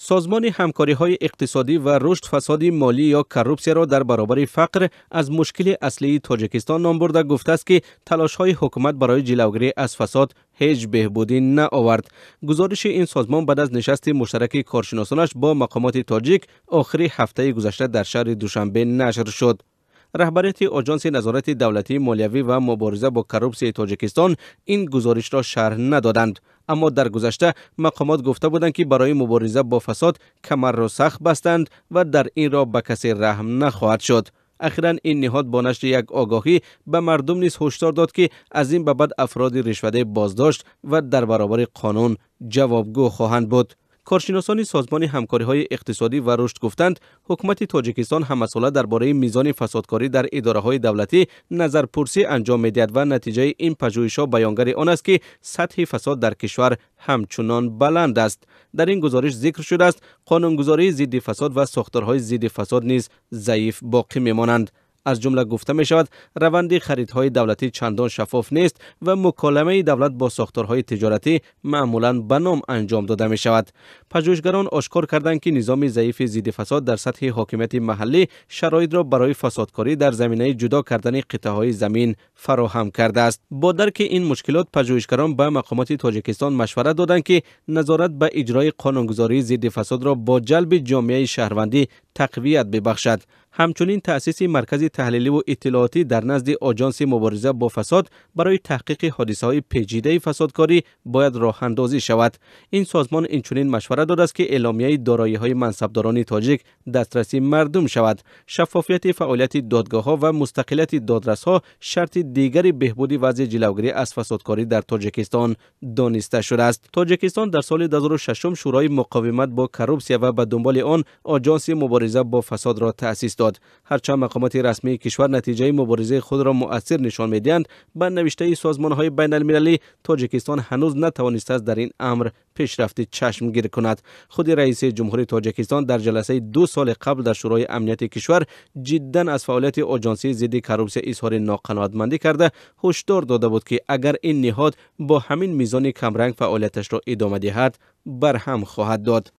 Созмони ҳамкориҳои иқтисодӣ ва рушд фасоди молӣ ё коррупсияро дар баробари фақр аз мушкили аслии Тоҷикистон ном бурда, гуфтааст, ки талошҳои ҳукумат барои ҷилавгирӣ аз фасод ҳеҷ беҳбудӣ наовард. Гузориши ин созмон баъд аз нишасти муштараки коршиносонаш бо мақомоти тоҷик охири ҳафтаи гузашта дар шаҳри Душанбе нашр шуд. Раҳбарияти Оҷонси назорати давлатии молиявӣ ва мубориза бо коррупсияи Тоҷикистон ин гузоришро шарҳ надоданд. Аммо дар гузашта мақомот гуфта буданд, ки барои мубориза бо фасод камарро сахт бастанд ва дар ин роҳ ба касе раҳм нахоҳад шуд. Ахиран ин ниҳод бо нашри як огоҳӣ ба мардум низ ҳушдор дод, ки аз ин ба баъд афроди ришвадеҳ боздошт ва дар баробари қонун ҷавобгӯ хоҳанд буд. Коршиносони Созмони ҳамкориҳои иқтисодӣ ва рушд гуфтанд, ҳукумати Тоҷикистон ҳамасола дар бораи мизони фасодкорӣ дар идораҳои давлатӣ назарпурсӣ анҷом медиҳад ва натиҷаи ин пажӯҳишҳо баёнгари он аст, ки сатҳи фасод дар кишвар ҳамчунон баланд аст. Дар ин гузориш зикр шудааст, қонунгузории зидди фасод ва сохторҳои зидди фасод низ заиф боқӣ мемонанд. Аз ҷумла гуфта мешавад, раванди харидҳои давлатӣ чандон шаффоф нест ва муколамаи давлат бо сохторҳои тиҷоратӣ маъмулан ба ном анҷом дода мешавад. Пажӯҳишгарон ошкор карданд, ки низоми заифи зидди фасод дар сатҳи ҳокимияти маҳаллӣ шароитро барои фасодкорӣ дар заминаи ҷудо кардани қитъаҳои замин фароҳам кардааст. Бо дарки ин мушкилот, пажӯҳишгарон ба мақомоти Тоҷикистон машварат доданд, ки назорат ба иҷрои қонунгузории зидди фасодро бо ҷалби ҷомеаи шаҳрвандӣ тақвият бибахшад. Ҳамчунин таъсиси маркази таҳлиливу иттилоотӣ дар назди Оҷонси мубориза бо фасод барои таҳқиқи ҳодисаҳои печидаи фасодкорӣ бояд роҳандозӣ шавад. Ин созмон инчунин машварат додааст, ки эъломияи дороиҳои мансабдорони тоҷик дастраси мардум шавад. Шаффофияти фаъолияти додгоҳҳо ва мустақилияти додрасҳо шарти дигари беҳбуди вазъи ҷилавгирӣ аз фасодкорӣ дар Тоҷикистон дониста шудааст. Тоҷикистон дар соли 2006 Шӯрои муқовимат бо коррупсия ва ба дунболи он Оҷонси мубориза бо фасодро таъсис дод. Ҳарчанд мақомоти расмии кишвар натиҷаи муборизаи худро муассир нишон медиҳанд, ба навиштаи созмонҳои байналмилалӣ, Тоҷикистон ҳанӯз натавонистааст дар ин амр пешрафти чашмгир кунад. Худи раиси ҷумҳури Тоҷикистон дар ҷаласаи 2 соли қабл дар Шӯрои амнияти кишвар ҷиддан аз фаъолияти Оҷонсии зидди коррупсия изҳори ноқаноатмандӣ карда, ҳушдор дода буд, ки агар ин ниҳод бо ҳамин мизони камранг фаъолияташро идома диҳад, барҳам хоҳад дод.